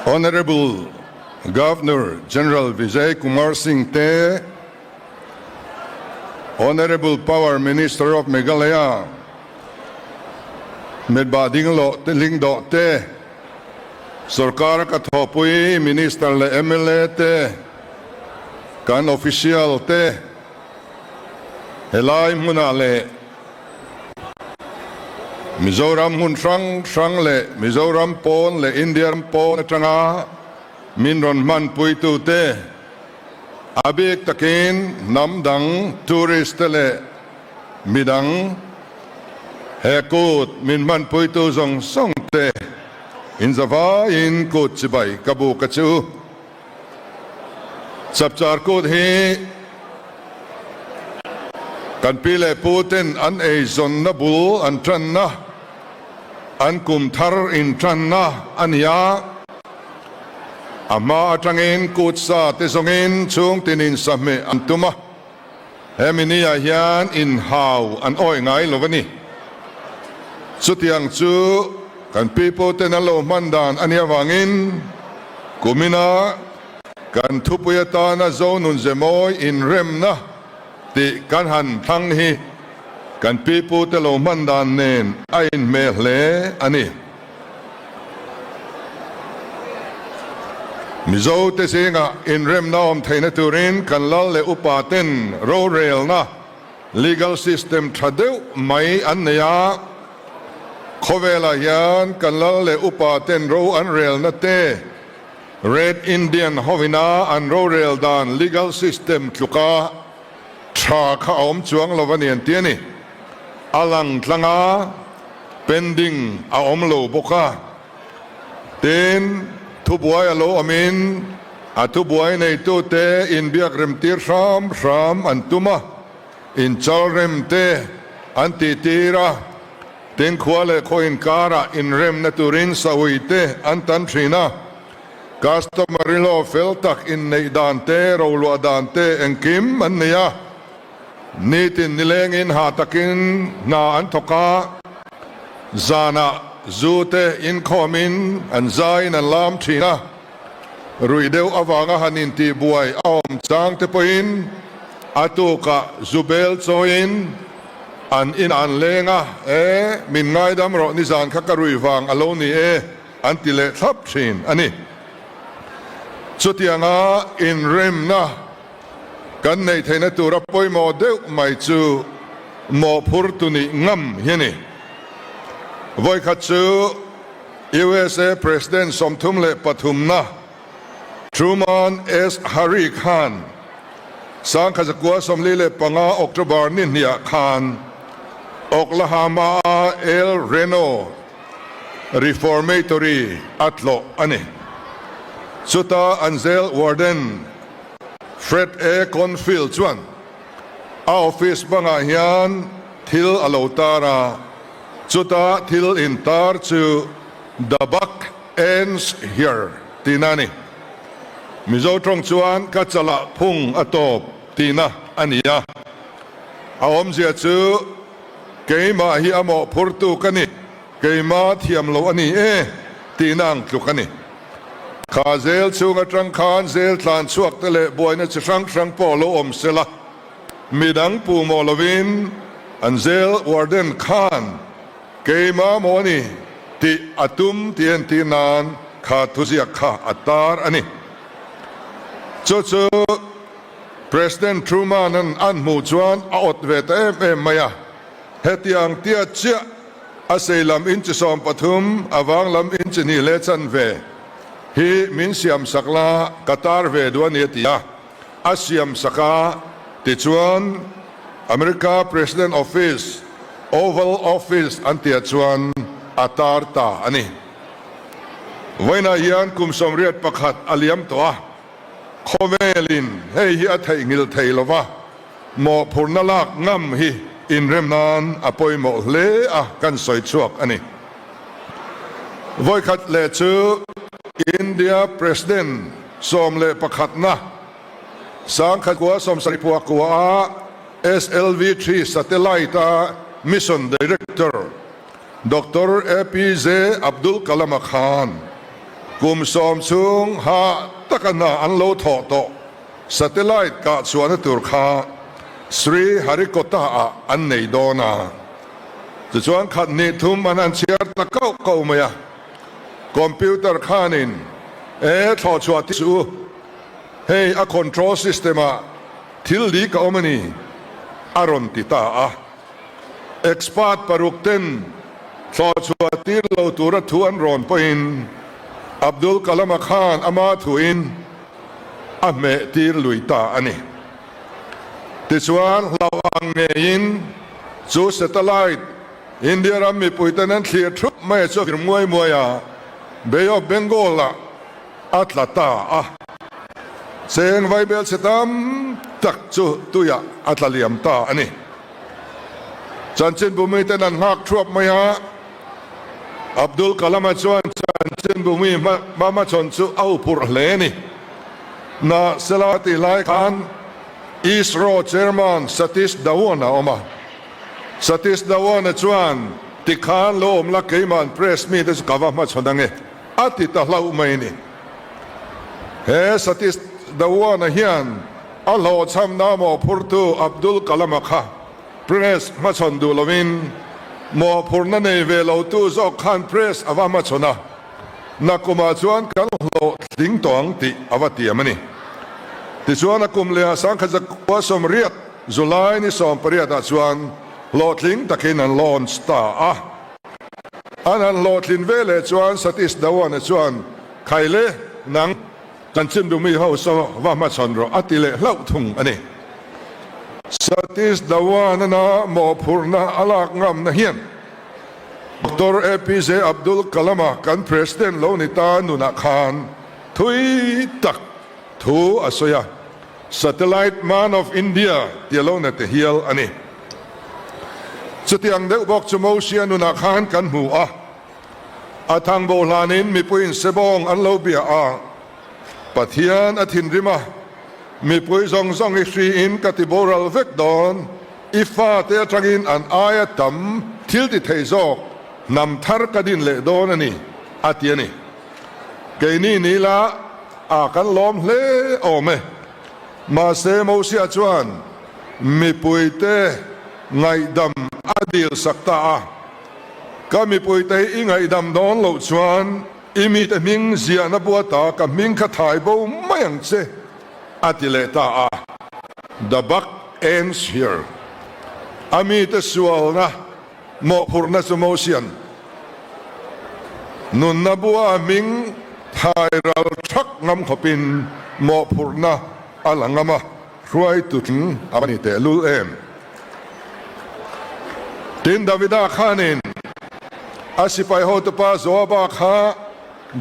Honorable Governor General Vijay Kumar Singh te, Honorable Power Minister of Meghalaya Metbah Dinglo te Lingdoh te, Sorkar ka thawhpui Minister leh mla te, kan official te, helai hmunah leh Mizoram hmun hrang hrang leh Mizoram pawn leh India ram pawn atanga min rawn hmanpuitute, a bik takin hnam dang tourist te leh midang he kut min hmanpuitu zawng zawng te inzavaiin kut chibai ka buk a chu. Chapchar kut hi kan pi leh pu ten an eizawnna bul an tanna, an kum thar intanna a ni a. A hma atangin kut sa te zawngin chhungtinin sahmeh an tum a, hemi niah hian inhau an awih ngai lo a ni. Chutiang chu kan pi pu ten an lo hman dan a nih avangin kumina kan thupui atana Zonun Zemawi inremna tih kan han thlang hi kan pi pu te lo hman dan nen a inhmeh hle a ni. Mizo te zingah inremna awm theihna turin kan lal leh upa ten rorelna, legal system, tha deuh mai an nei a. Khawvelah hian kan lal leh upa ten ro an relna te, Red Indian hovina an rorel dan legal system tluka tha kha a awm chuang lo a ni an ti a ni. A lang tlang a, pending a awm lo bawk a. Tin, thubuai a lo awmin a thubuai neitute inbiak remtir hram hram an tum a, inchal rem te an tihtir a, tin khua leh khaw inkarah inremna turin sawi te an tan thin a. Customary law fel tak inneih dan te, roluah dan te engkim an nei a. Nitin nilengin hah takin hna an thawk a, zanah zu te inkhawmin an zaiin an lam thin a, ruih deuh avanga han intihbuai a awm chang te pawhin a tukah zu bel chawiin an inah an leng a, E, min ngaidam rawh nizan kha ka ruih vang a lo ni e, an ti leh thlap thin a ni. Chutianga inremna Kan neih theihna tura pawimawh deuh mai chu mawhphurtu nih ngam hi a ni. Vawikhat chu USA President 33na Truman S. Harry khan 1945 October ni hniah khan Oklahoma-a El Reno Reformatory a tlawh a ni. Chuta an jail warden Fred A. Confield chuan a office bangah hian thil a lo tar a, chuta thil intar chu The buck ends here tihna a ni. Mizo tawng chuan ka chalah phung a tawp tihna a ni a, a awmzia chu keimah hi a mawhphurtu ka ni, keimah thiam lo a ni e tihna ang tluk a ni. Kha zel chhung atang khan zel tlan chhuak te leh buaina chi hrang hrang pawh lo awm se la, midang pu mawh lovin an zel warden khan keimah maw a ni tih a tum tih entir nan kha thuziak kha a tar a ni. Chu chu President Truman-a'n an hmuh chuan a awt ve ta em em mai a, hetiang tia chiah A sei lam inchi 13, a vang lam inchi hnih leh chanve hi min siam sak la, ka tar ve duh a ni a ti a. A siam sak a, tichuan America President Office, Oval Office an tihah chuan a tar ta a ni. Vawiinah hian kum 81 a liam tawh a, khawvelin hei hi a theihnghilh thei lo va. Mawhphurhna lak ngam hi inrem nan a pawimawh hle a kan sawi chhuak a ni. Vawikhat leh chu India President 11na 1979 a SLV-3 satellite a Mission Director Doctor APJ Abdul Kalam-a khan. Kum sawm chhung hah taka hna an lo thawh tawh satellite kah chhuahna tur kha Sri Harikota-ah an nei dawn a. Tichuan khat hnih thum an han chhiar ta kauh kauh mai a. Computer khanin e thlawh chhuah ti suh u, hei a control system-ah thil dik a awm a ni, a rawn ti ta a. Expert paruk ten thlawh chhuah tir lo tura thu an rawn pawhin Abdul Kalam-a khan ama thuin a hmeh tir lui ta a ni. Tichuan hlauh ang ngeiin chu satellite India ram mipuiten an thlir thup mai chu a vir muai muai a, Bay of Bengal-ah a tla ta a. Cheng vaibel chhe tam tak chu tuiah a tla liam ta a ni. Chanchinbu miten an nghak thuap mai a, Abdul Kalam-a chuan chanchinbu mi hmachhawn chu a uphurh hle a ni. Na sela tih lai khan ISRO Chairman Satish Dhawan a awm a. Satish Dhawan-a chuan, Tikhan lo awm la keima'n press mite chu ka va hmachhawn ange, a ti ta hlauh mai a ni. He Satish Dhawan-a hian a hlawhchhamna mawhphurtu Abdul Kalam-a kha press hmachhawn duh lovin mawhphurna nei ve lotu zawk khan press a va hmachhawn a, nakumah chuan kan hlawhtling tawh ang tih a va tiam a ni. Tichuan a kum lehah sangkhat zakua sawmriat July ni sawmpariatah chuan hlawhtling takin an launch ta a. An han hlawhtlin ve leh chuan Satish Dhawan-a chuan, Khaile, nang chanchinbu mi ho saw va hmachhawn rawh a ti leh hlauh thung a ni. Satish Dhawan-a mawhphurhna a lak ngamna hian Doctor APJ Abdul Kalam-a kan President lo ni ta nunah khan thui tak thu a sawi a. Satellite Man of India tia lo na te hial a ni. Chutiang deuh bawk chu Mosia nunah khan kan hmu a, a thangbo hlanin mipuiin sebawng an lo bia a, Pathian a thinrim a, mipui zawng zawng i hriin ka ti boral vek dawn, i fate atangin an aia tam thil ti thei zawk hnam thar ka din leh dawn a ni, a ti a ni. Keini ni la a kan lawm hle awm e. Mahse Mosia chuan mipuite ngaihdam a dil sak ta a, Ka mipuite hi i ngaihdam dawn loh chuan i mite hming ziahna buata ka hming kha thai bo mai ang che, a ti leh ta a. The buck ends here. A mite sualna Mawhphurhna chu Mosian nunna bua hming thai ral thak ngam khawpin mawhphurhna a la ngam a, hruaitu tling a va ni tehlul em? Tin, Davida khanin a sipai hotupa Joaba kha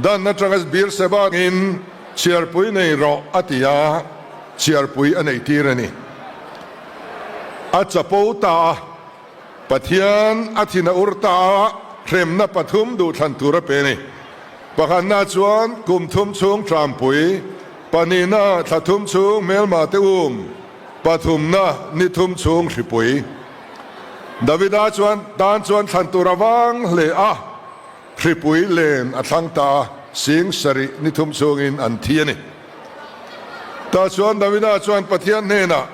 dan atanga Beerseba angin chhiarpui nei rawh a ti a, chhiarpui a neihtir a ni. A chapo ta a. Pathian a thin a ur ta a, hremna pathum duhthlan tur a pe a ni. Pakhatna chuan kum thum chhung Trampui, pahnihna thla thum chhung hmelma te um, pathumna ni thum chhung hripui. Davida chuan tan chuan thlan tur a vang hle a, hripui len a thlang ta a, sing sarih ni thum chhungin an thi a ni. Tah chuan Davida chuan Pathian hnenah,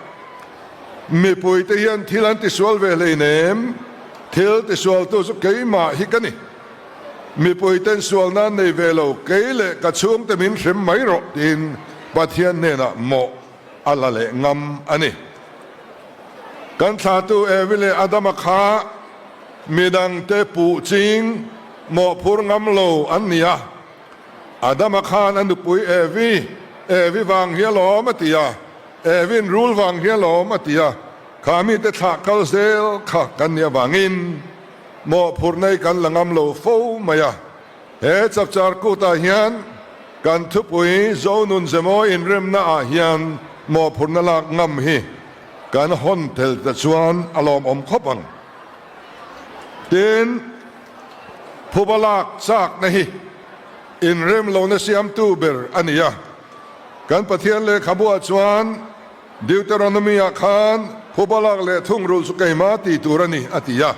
Mipuite hian thil an tisual ve hleinem, thil tisualtu chu keimah hi ka ni. Mipuiten sual nan nei ve lo, kei leh ka chhungte min hrem mai rawh tiin Pathian hnenah mawh a la leh ngam a ni. Kan thlahtu Evi leh Adama kha midangte puh ching mawhphur ngam lo an ni a. Adama khan a nupui Evi, Evi vang hi alawm a ti a. Evin rul vang hi alawm a ti a, kha mite thlah kal zel kha kan nih avangin mawhphurh nei kan la ngam lo fo mai a. He chapchar kutah hian kan thupui Zonun Zemawi inremna ah hian mawhphurhna lak ngam hi kan hawn tel ta chuan a lawmawm khawp ang. Tin, phuba lak chakna hi inrem lohna siamtu ber a ni a. Kan Pathian lehkhabuah chuan Deuteronomy-ah khan phuba lak leh thungrulh chu keimah tih tur a ni a ti a.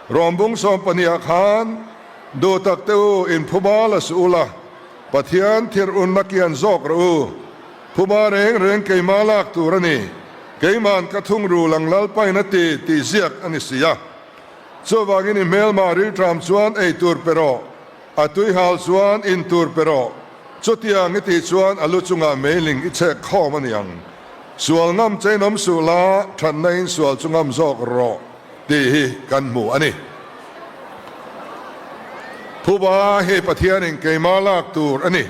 Rawmbung sawmpahnih-ah khan duh tak te u in phuba la suh ula. Pathian thirhunna kian zawk rawh u. Phuba reng reng keimah lak tur a ni, keima'n ka thungrul ang Lalpain a ti tih ziak a ni si a. Chuvangin i hmelmah rilṭam chuan ei tur pe rawh, a tuihal chuan in tur pe rawh. Chutiang i tih chuan a lu chungah meiling i chhek khawm a ni ang. Sual ngam chein awm suh la, thatna in sual chu ngam zawk rawh tih hi kan hmu a ni. Phuba hi Pathianin keimah lak tur a ni.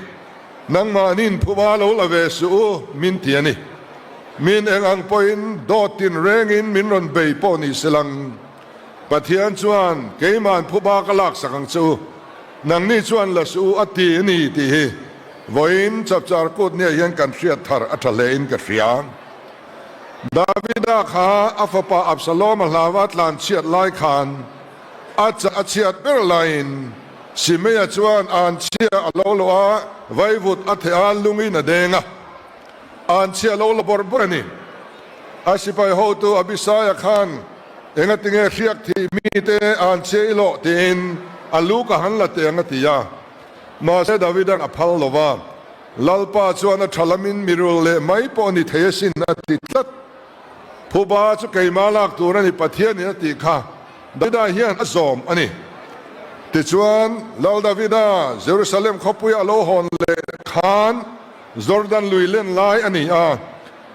Nangmahnin phuba lo la ve suh u min ti a ni. Min eng ang pawhin dawt tin rengin min rawn bei pawh ni se lang. Pathian chuan keima'n phuba ka laksak ang che u, nangni chuan la suh u a ti a ni tih hi vawiin chapchar kut nia hian kan hriat thar a tha hlein ka hria. Davida kha a fapa Absalom a hlava tlanchhiat lai khan a chak a chhiat ber laiin Simeia chuan anchhia a lo lo a, vaivut a theh a, lungin a deng a. Anchhia a lo la bawrh bawrh a ni. A sipai hotu Abisaia khan, Engatinge hriak thih mite anchhia i lawh? tiin a lu ka han la teh ang a ti a. Mahse Davida'n a phal lo va, Lalpa chuan a tha lamin mi rul leh mai pawh a ni thei asin a ti tlat. Phuba chu keimah lak tur a ni Pathianin a tih kha Davida hian a zawm a ni. Tichuan, Lal Davida Jerusalem khawpuia a lo hawn leh khan Jordan lui len lai a ni a,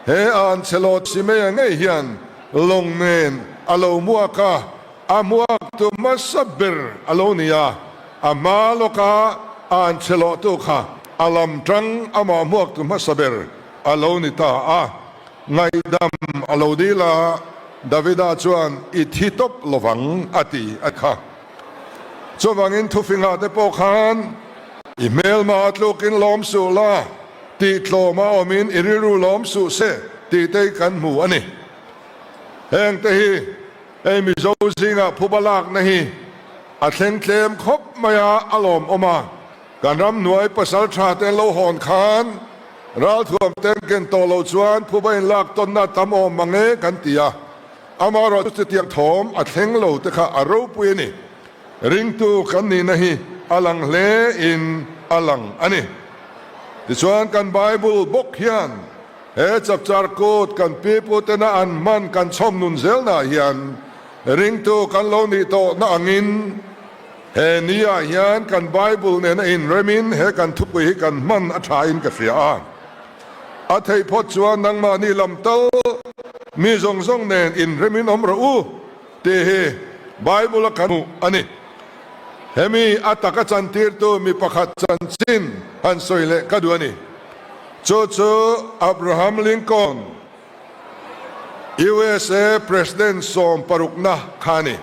he an chhelawt Simeia ngei hian lawng nen a lo hmuak a, a hmuaktu hmasa ber a lo ni a, a hma lawka an chhelawhtu kha a lam tang amah hmuaktu hmasa ber a lo ni ta a. Ngaihdam a lo dil a, Davida chuan i thi tawp lovang a ti a kha. Chuvangin thufingah te pawh khan i hmelma a tlukin lawm suh la, tih tlawm a awmin i rilru lawm suh se tih te hi kan hmu a ni. Heng te hi hei Mizo zingah phuba lakna hi a thleng tlem khawp mai a, a lawmawm a. Kan ramhnuai pasal tha te an lo hawn khan ralthuam te an ken tawh loh chuan phuba inlak tawnna a tam awm mang e kan ti a, amaherawhchu chutiang thawm a thleng lo te kha a ropui a ni. Ringtu kan nihna hi a lang hle in a lang a ni. Tichuan kan Bible bawk hian he chapchar kut kan pipu tena an hman kan chhawm nun zelnaah hian ringtu kan lo nih tawhna angin, He ni ah hian kan Bible nen a inremin he kan thupui hi kan hman a tha in ka hria a. A theih phawt chuan nangmahni lam tal mi zawng zawng nen inremin awm rawh u tih hi Bible a kan hmuh a ni. Hemi a taka chantirtu mi pakhat chanchin han sawi leh ka duh a ni. Chu chu Abraham Lincoln, USA President sawmparukna kha a ni.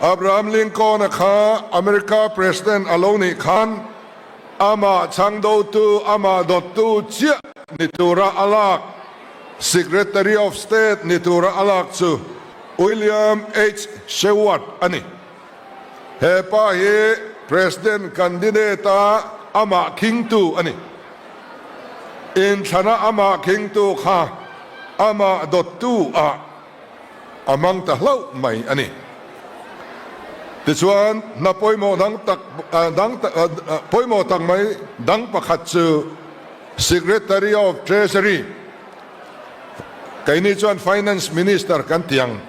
Abraham Lincoln-a kha America President a lo nih khan amah chhangdotu, amah dawttu chiah ni tura a lak, Secretary of State ni tura a lak chu William H. Seward a ni. He pa hi President candidate-a amah khingtu a ni. Inthlana amah khingtu kha amah dawttu ah a hmang ta hlauh mai a ni. Tichuan, hna pawimawh dang tak dang pawimawh tak mai dang pakhat chu Secretary of Treasury, keini chuan Finance Minister kan ti ang,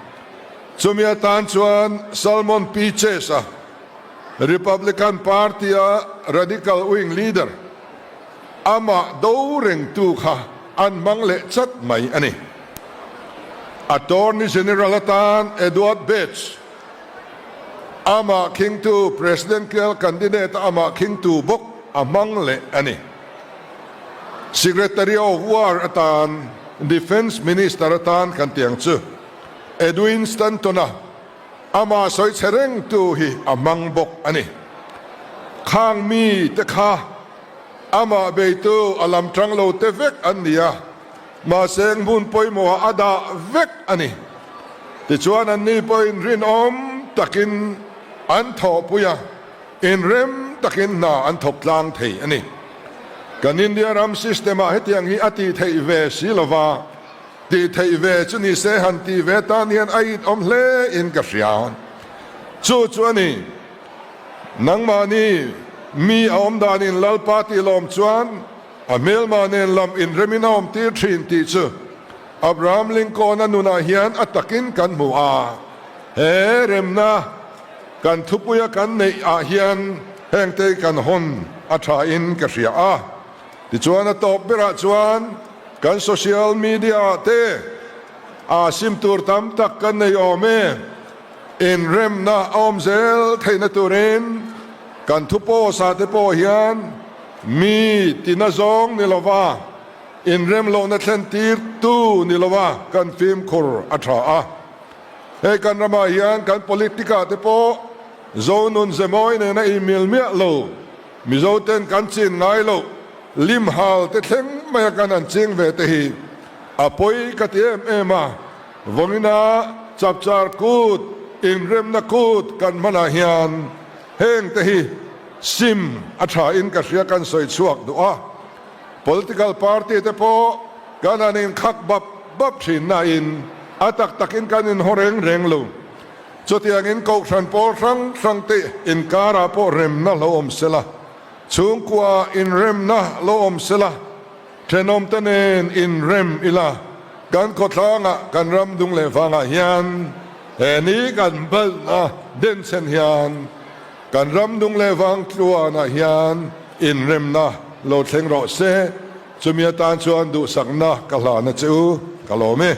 chumi atan chuan Salmon P. Chase-a Republican Party-a radical wing leader, Amah do rengtu kha an hmang leh chat mai a ni. Attorney General atan Edward Bates, amah khingtu Presidential candidate-a amah khingtu bawk a hmang leh a ni. Secretary of War atan Defence Minister atan kan ti ang chu Edwin Stanton-a Amah sawi chhe rengtu hi a hmang bawk a ni. Khang mi te kha amah beitu a lam tang lo te vek an ni a, mahse hmun pawimawhah a dah vek a ni. Tichuan anni pawhin rinawm takin an thawhpui a, inrem takin hna an thawk tlang thei a ni. Kan India ram system-ah hetiang hi a tih theih ve si lova, Tih theih ve chu ni se han tih ve tan hian a it awm hle in ka hria. Chu chu a ni. Nangmahni Mi a awm danin Lalpa tih lawm chuan a hmelma nen lam inremin a awm tir thin tih chu Abraham Lincoln-a nunah hian a takin kan hmu a. He remna kan thupuia kan neih ah hian hengte kan hawn a tha in ka hria a. Tichuan a tawp berah chuan kan social media ah te aa sim tur tam tak kan nei awm e. Inremna a awm zel theihna turin kan thu pawsa te pawh hian mi tina zawng ni lova inrem lohna thlen tir tu ni lova kan fimkhur a tha a. Hei kan ramah hian kan politic ah te pawh Zonun Zemawi nena inmil miah lo Mizo ten kan chin ngai loh lim hal te thleng maia kan han ching ve te hi a pawi ka ti em em a. Vawngina Chapchar Kut inremna kut kan hmanah hian heng te hi sim a tha in ka hria kan sawi chhuak duh a. Political party te pawh kan han inkhak bap bap thin nain a tak takin kan inhaw reng reng lo. Chutiangin Kohhran pawl hrang hrang te inkarah pawh remna lo awm sela, chhungkua inremna lo awm sela, thenawmte nen inrem ila, kan khawthlangah kan ram dung leh vangah hian he ni kan balhna denchhen hian kan ram dung leh vang tluanah hian inremna lo thleng rawh se. Chumi atan chuan duhsakna ka hlana che u ka lawm e.